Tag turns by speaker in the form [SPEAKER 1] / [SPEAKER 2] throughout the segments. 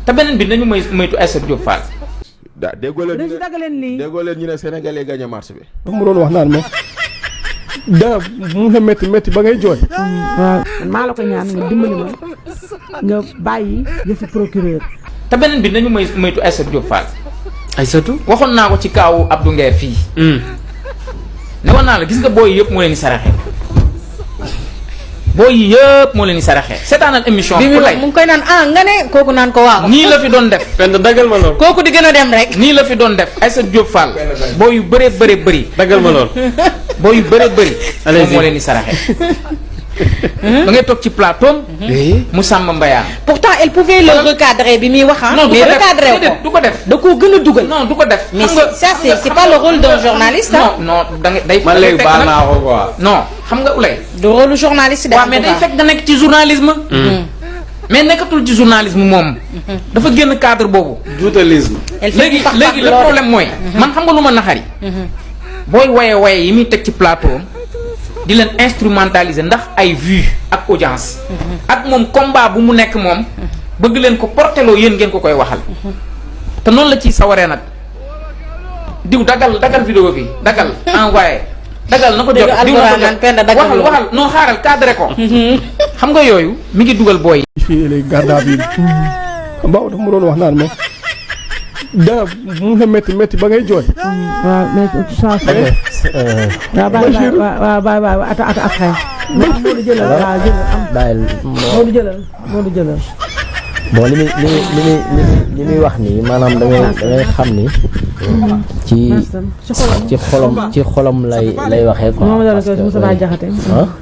[SPEAKER 1] te beneen bi nañu moytu Aïssatou Diop Fall.
[SPEAKER 2] déggoo leen ñu ne Sénégalais gagné marché bi.
[SPEAKER 3] dafa mu doon wax naan ma dara mu na métti ba ngay jooy.
[SPEAKER 4] waaw maa la ko ñaan nga dimbali ma nga bàyyi yëfi procureur.
[SPEAKER 1] te beneen bi nañu moytu Aïssatou Diop Fall. Aïssatou waxoon naa ko ci kaawu Abdou Nguer fii. ne woon naa la gis nga booy yëpp moo leen di saraxe. booy yi yëpp moo leen di saraxe seetaanal émission bi mu ngi koy naan nga ne kooku naan ko waaw. nii la fi doon def.
[SPEAKER 5] benn dagal ma lool.
[SPEAKER 1] kooku di gën a dem rek. nii la fi doon def Aïssatou Diop Fall. booy yu bëree bëri.
[SPEAKER 5] dagal ma lool.
[SPEAKER 1] booy yu bëree bëri. moom moo leen di saraxe. da ngay toog ci plateau mu Samba Mbayaan.
[SPEAKER 6] pourtant elle pouvait le recadrer bi muy wax
[SPEAKER 1] non
[SPEAKER 6] mais recadrer ko
[SPEAKER 1] du ko def.
[SPEAKER 6] da koo gën a dugal.
[SPEAKER 1] non du ko def.
[SPEAKER 6] mais ça c'est pas le rôle d'un journaliste.
[SPEAKER 1] non da ngay day.
[SPEAKER 5] man léegi baal naa ko quoi.
[SPEAKER 1] non xam nga Oulay.
[SPEAKER 6] du rôle du journaliste.
[SPEAKER 1] waaw mais day fekk nga nekk ci journalisme. mais nekkatul ci journalisme moom. dafa génn cadre boobu.
[SPEAKER 5] journalisme.
[SPEAKER 1] léegi le problème mooy. man xam nga lu ma naxari. booy waye yi muy teg ci plateau. di leen instrumentaliser ndax ay vues ak audience. ak moom combat bu mu nekk moom. bëgg leen ko porteloo yéen ngeen ko koy waxal. te noonu la ciy sawaree nag. diw dagal vidéo bi dagal envoyé. dagal na ko jot diw na ko jot waxal non xaaral cadré ko. xam nga yooyu mi ngi dugal booy yi.
[SPEAKER 3] fii léegi garde à vue Mbaw dafa mu doon wax naan ma dara mu na métti ba ngay jooy.
[SPEAKER 4] waaw mais chance waaw bàyyi ata après Modou jëlal waaw jëlal Modou jëlal
[SPEAKER 7] bon li muy wax nii maanaam da ngay xam ni ci xolam lay waxee quoi.
[SPEAKER 4] moom la ko Moussa Diakhaté.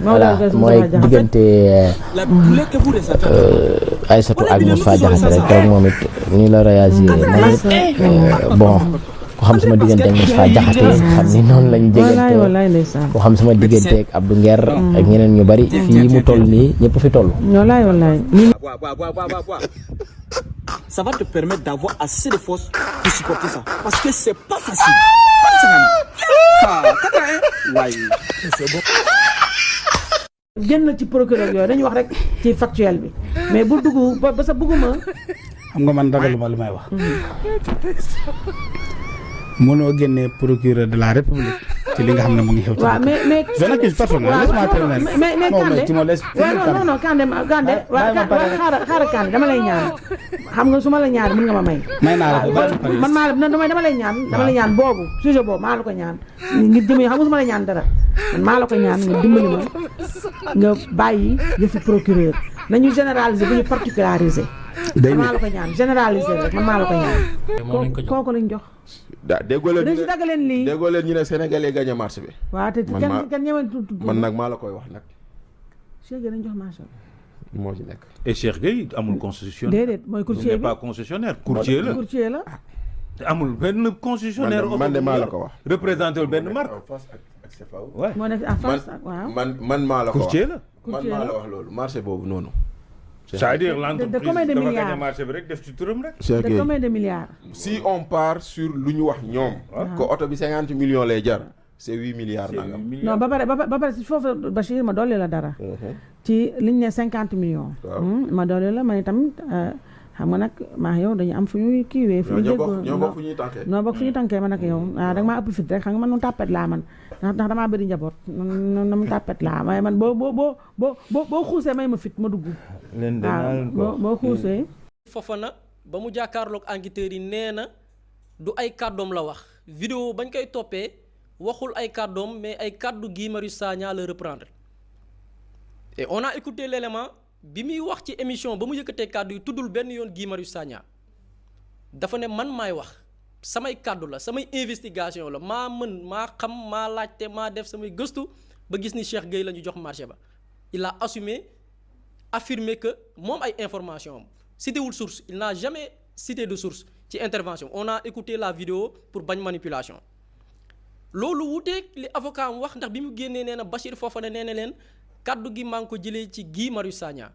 [SPEAKER 7] voilà mooy diggante Aïssatou ak Moussa Diakhaté rek donc moom it nii la réagir man it bon ku xam sama diggante ak Moussa Diakhaté xam ni noonu lañu jegante ku xam sama diggante ak Abdou Nguer ak ñeneen ñu bari fii mu toll nii ñëpp fi toll.
[SPEAKER 4] wallaay
[SPEAKER 8] ça va te permettre d'avoir assez de force pour supporter ça parce que c'est pas facile.
[SPEAKER 4] génn ci procureur yooyu dañuy wax rek ci factuel bi mais bu dugg ba sa bëgguma.
[SPEAKER 9] xam nga man ragaluma li may wax. mënoo génnee procureur de la république ci li nga xam ne mu ngi xew.
[SPEAKER 4] waaw mais
[SPEAKER 9] je n'accuse personne laisse-moi terminer.
[SPEAKER 4] mais Kandé xaaral Kandé dama lay ñaan xam nga su ma la ñaan mën nga ma may.
[SPEAKER 9] may naa la ko
[SPEAKER 4] man maa la dama lay ñaan boobu sujet boobu maa la ko ñaan ngir jëmee xam nga su ma la ñaan dara man maa la ko ñaan nga dimbali ma nga bàyyi yëfi procureur nañu généraliser bu ñu particulariser. man maa la ko ñaan généraliser rek man maa la ko ñaan. kooku lañ jox.
[SPEAKER 2] déggoo leen ñu ne Sénégalais gagné marché bi.
[SPEAKER 4] waaw te kenn ñeme tudd
[SPEAKER 2] man nag maa la koy wax nag.
[SPEAKER 4] Cheikh Gueye lañ jox marché bi.
[SPEAKER 2] moo ci nekk.
[SPEAKER 10] et Cheikh Gueye amul concessionnaire.
[SPEAKER 4] déedéet mooy courtier bi
[SPEAKER 10] pas concessionnaire courtier la. te amul benn concessionnaire.
[SPEAKER 2] man de maa la ko wax.
[SPEAKER 10] représenté wul benn marque.
[SPEAKER 4] moo nekk en face waaw.
[SPEAKER 2] man maa la ko wax
[SPEAKER 10] courtier la.
[SPEAKER 2] man maa la wax loolu marché boobu noonu.
[SPEAKER 10] c'est-à-dire l'entreprise
[SPEAKER 4] de combien de milliards
[SPEAKER 10] dafa gagné marché bi rek def ci turam rek.
[SPEAKER 4] de combien de milliards.
[SPEAKER 2] si on part sur lu ñu wax ñoom. que oto bi 50 millions lay jar. c'est 8 milliards nangam.
[SPEAKER 4] non ba pare si foofu Bachir ma dolli la dara. ci liñ ne 50 millions. ma dolli la man tamit xam nga nag maa yow dañu am fu ñuy kiiwee. fu ñu
[SPEAKER 2] ñoo bokk fu ñuy tànkee.
[SPEAKER 4] ñoo bokk fu ñuy tànkee man ak yow waaw danga maa ëpp fit rek xam nga man nu tàppet laa man ndax damaa bëri njaboot na mu tàppet laa waaye man boo xuusee may ma fit ma dugg. waaw boo xuusee.
[SPEAKER 11] Fofana ba mu jàkkaarloog enquêteurs yi nee na du ay kàddoom la wax vidéo bañ koy toppee waxul ay kàddoom mais ay kàddu Guy Marius Sagna la reprendre et on a écouté l'élément bi muy wax ci émission ba mu yëkkatee kàddu yi tuddul benn yoon Guy Marius Sagna dafa ne man maay wax samay kàddu la samay investigation la maa mën maa xam maa laajte maa def samay gëstu ba gis ni Cheikh Gueye la ñu jox marché ba il a affirmé que moom ay information am citéwul source il n'a jamais cité de source ci intervention on a écouté la vidéo pour bañ manipulation loolu wuteeg li avocat am wax ndax bi mu génnee nee na Bachir Fofana nee na leen kaddu gi maa ngi ko jëlee ci Guy Marius Sagna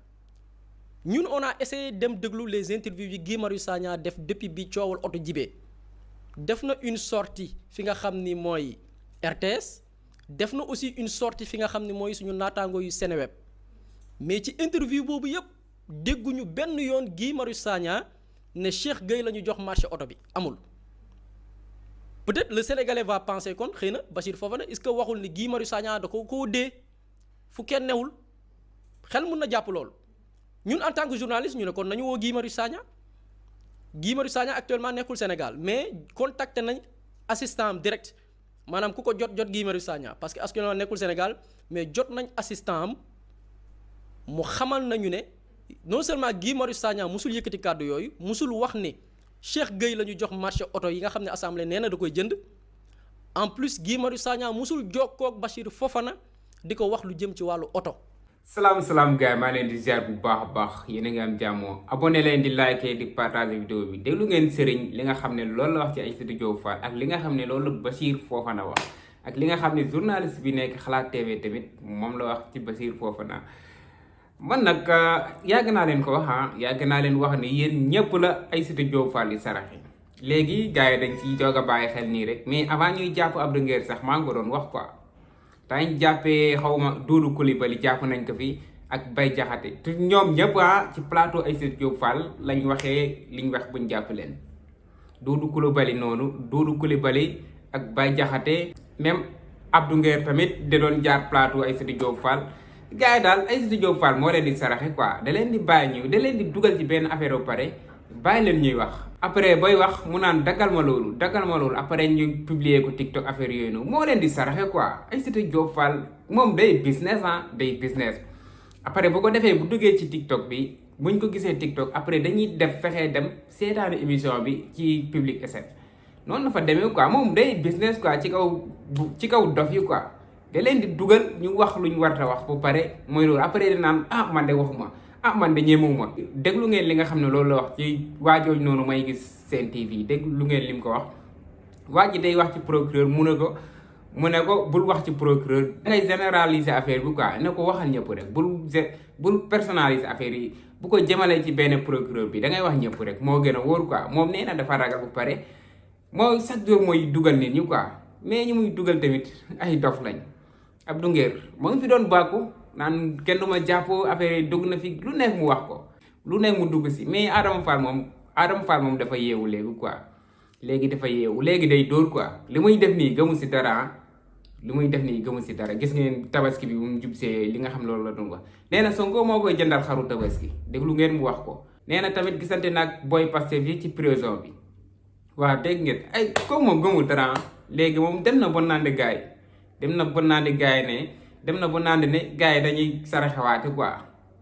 [SPEAKER 11] ñun on a essayé dem déglu les interviews yi Guy Marius Sagna def depuis bi coowal oto jibee def na une sortie fi nga xam ni mooy RTS def na aussi une sortie fi nga xam ni mooy suñu naataango yu Seneweb mais ci interview boobu yëpp dégguñu benn yoon Guy Marius Sagna ne Cheikh Gueye la ñu jox marché oto bi amul. peut-être le Sénégalais va penser kon xëy na Bachir Fofana est-ce que waxul ni Guy Marius Sagna da koo dee fu kenn newul xel mun na jàpp loolu ñun en tant que journaliste ñu ne kon nañu woo Guy Marius Sagna. Guy Marius Sagna actuellement nekkul Sénégal mais contacté nañ assistant am direct maanaam ku ko jot Guy Marius Sagna parce que actuellement nekkul Sénégal mais jot nañ assistant am mu xamal nañu ne non seulement Guy Marius Sagna musul yëkkati kàddu yooyu musul wax ni Cheikh Gueye la ñu jox marché oto yi nga xam ne assemblée nee na da koy jënd en plus Guy Marius Sagna musul jokkoo ak Bachir Fofana di ko wax lu jëm ci wàllu oto.
[SPEAKER 12] salaam gars yi maa leen di ziar bu baax a baax yéen a ngi am jàmmoo abonné leen di liker di partager vidéo bi déglu ngeen sëriñ li nga xam ne loolu la wax ci Aïssatou Diop Fall ak li nga xam ne loolu la Bachir Fofana wax ak li nga xam ne journaliste bi nekk Xalaat TV tamit moom la wax ci Bachir Fofana man nag yàgg naa leen ko wax yàgg naa leen wax ni yéen ñëpp la Aïssatou Diop Fall yi saraxe léegi gars yi dañ ciy doog a bàyyi xel nii rek mais avant ñuy jàpp Abdou Nguer sax maa ngi ko doon wax quoi dañ jàppee xawma Doudou Coulibaly jàpp nañ ko fi ak Bay Jaxate te ñoom ñëpp ci plateau Aïssatou Diop Fall lañ waxee liñ wax buñ jàpp leen Doudou Coulibaly noonu Doudou Coulibaly ak Bay Jaxate même Abdou Nguer tamit da doon jaar plateau Aïssatou Diop Fall gars yi daal Aïssatou Diop Fall moo leen di saraxe quoi da leen di bàyyi ñu da leen di dugal ci benn affaire ba pare bàyyi leen ñuy wax après booy wax mu naan daggal ma loolu après ñu publier ko TikTok affaire yooyu noonu moo leen di saraxe quoi Aïssatou Diop Fall moom day business day business après bu ko defee bu duggee ci TikTok bi buñ ko gisee TikTok après dañuy def fexee dem seetaani émission bi ci Public SN noonu la fa demee quoi moom day business quoi ci kaw dof yi quoi da leen di dugal ñu wax lu ñu war a wax bu pare mooy loolu après di naan man de waxuma man de ñemewuma déglu ngeen li nga xam ne loolu la wax ci waajooju noonu may gis seen TV déglu ngeen li mu ko wax waa ji day wax ci procureur mu ne ko bul wax ci procureur dangay généraliser affaire bi quoi ne ko waxal ñëpp rek bul personnaliser affaire yi bu ko jëmalee ci benn procureur bi da ngay wax ñëpp rek moo gën a wóor quoi moom nee na dafa ragal bu pare moo chaque jour mooy dugal nit ñi quoi mais ñi muy dugal tamit ay dof lañ Abdou Nguer moo ngi fi doon bàkku naan kenn du ma jàpp affaire yi dugg na fi lu nekk mu wax ko lu nekk mu dugg si mais Adama Fall moom dafa yeewu léegi quoi léegi dafa yeewu léegi day dóor quoi li muy def nii gëmu si dara gis ngeen tabaski bi bu mu jubsee li nga xam loolu la doon wax nee na Sonko moo koy jëndal xaru tabaski déglu ngeen mu wax ko nee na tamit gisante nag booy Pastef yi ci prison bi waaw dégg ngeen ay kooku moom gëmul dara léegi moom dem na ba naan gars yi dem na ba naan ne gars yi dañuy saraxewaate quoi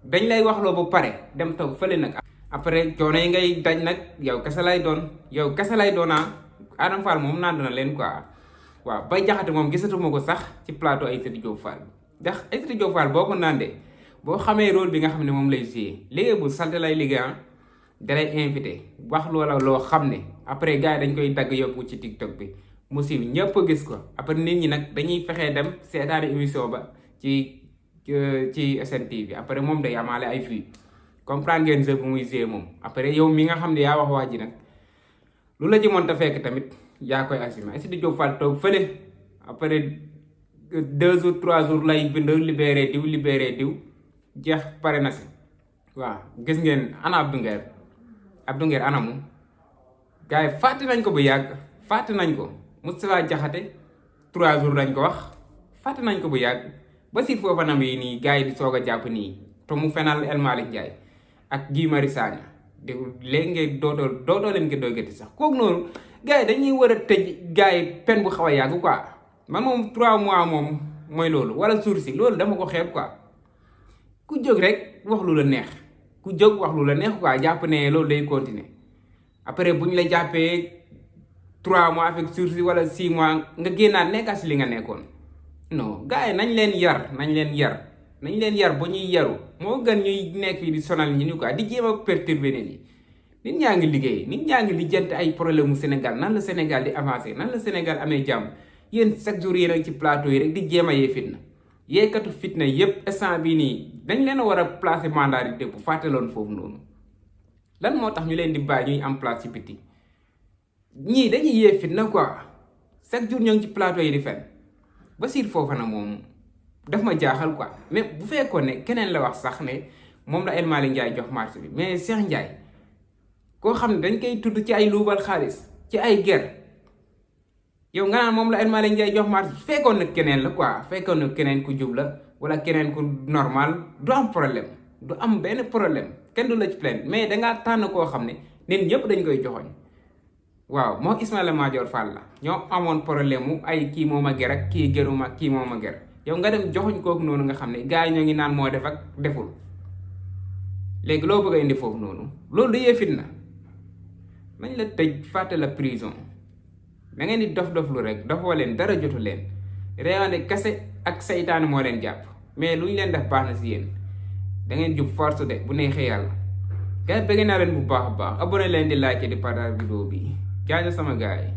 [SPEAKER 12] dañ lay wax loo ba pare dem toog fële nag après coono yi ngay daj nag yow kese lay doon Adama Fall moom naan na leen quoi waaw Bay Jaxate moom gisatuma ko sax ci plateau Aïssatou Diop Fall ndax Aïssatou Diop Fall boo ko nandee boo xamee rôle bi nga xam ne moom lay jouer liggéey bu salte lay liggéey dalay invité wax loola loo xam ne après gars yi dañ koy dagg yóbbu ci TikTok bi mu siiw ñëpp gis ko après nit ñi nag dañuy fexee dem seetaani émission ba ci SN TV après moom day amaale ay vues comprendre ngeen jeu bu muy jouer moom après yow mi nga xam ne yaa wax ji nag lu la ci mën ta fekk tamit yaa koy assumer Aïssatou Diop Fall toog fële après 2 jours 3 jours lay bind libéré diw jeex pare na si waaw gis ngeen ana Abdou Nguer anamu gars yi fàtte nañ ko bu yàgg fàtte nañ ko Moustapha Diakhaté 3 jours lañ ko wax fàtte nañ ko bu yàgg Bachir Fofana yi nii gars yi di soog a jàpp nii te mu fenal El Malick Ndiaye ak Guy Marius Sagna dégg léegi ngay dootoo leen ko doygati sax kooku noonu gars yi dañuy war a tëj gars yi peine bu xaw a yàgg quoi man moom 3 mois moom mooy loolu wala sursis loolu dama ko xeeb quoi ku jóg rek wax lu la neex quoi jàpp ne loolu day continuer après bu ñu la jàppee 3 mois avec sursis wala 6 mois nga génnaat nekkaat si li nga nekkoon non gars yi nañ leen yar ba ñuy yaru moo gën ñuy nekk fii di sonal ñi ni quoi di jéem a perturber nit ñaa ngi liggéey nit ñaa ngi lijjanti ay problème mu Sénégal nan la Sénégal di avancé nan la Sénégal amee jàmm yéen chaque jour yéen a ngi ci plateau yi rek di jéem a yee fitna yeekatu fitna yépp instant bii nii dañ leen a war a placer mandat de dépôt fàttaloon foofu noonu lan moo tax ñu leen di bàyyi ñuy am place ci biti ñii dañuy yee fitna quoi chaque jour ñoo ngi ci plateau yi di fen Bachir Fofana moom daf ma jaaxal quoi mais bu fekkoon ne keneen la wax sax ne moom la El Malick Ndiaye jox marché bi mais Cheikh Ndiaye koo xam ne dañ koy tudd ci ay luubal xaalis ci ay ger yow nga naan moom la El Malick Ndiaye jox marché fekkoon na keneen la quoi fekkoon na keneen ku jub la wala keneen ku normal du am problème du am benn problème kenn du la ci plainte mais dangaa tànn koo xam ne nit ñëpp dañ koy joxoñ waaw moo Ismaïla Madior Fall la ñoo amoon problème mu ay kii moom a ger ak kii geruma kii moom a ger yow nga dem joxuñ kooku noonu nga xam ne gars yi ñoo ngi naan moo def ak deful léegi loo bëgg a indi foofu noonu loolu da yee fitna nañ la tëj fàtte la prison da ngeen di dof-doflu rek dofoo leen dara jotu leen réewande kese ak saytaane moo leen jàpp mais lu ñu leen def baax na si yéen da ngeen jub force de bu neexee yàlla gars yi bëgg naa leen bu baax a baax abonné leen di like di partage vidéo bi jaajëf sama gars yi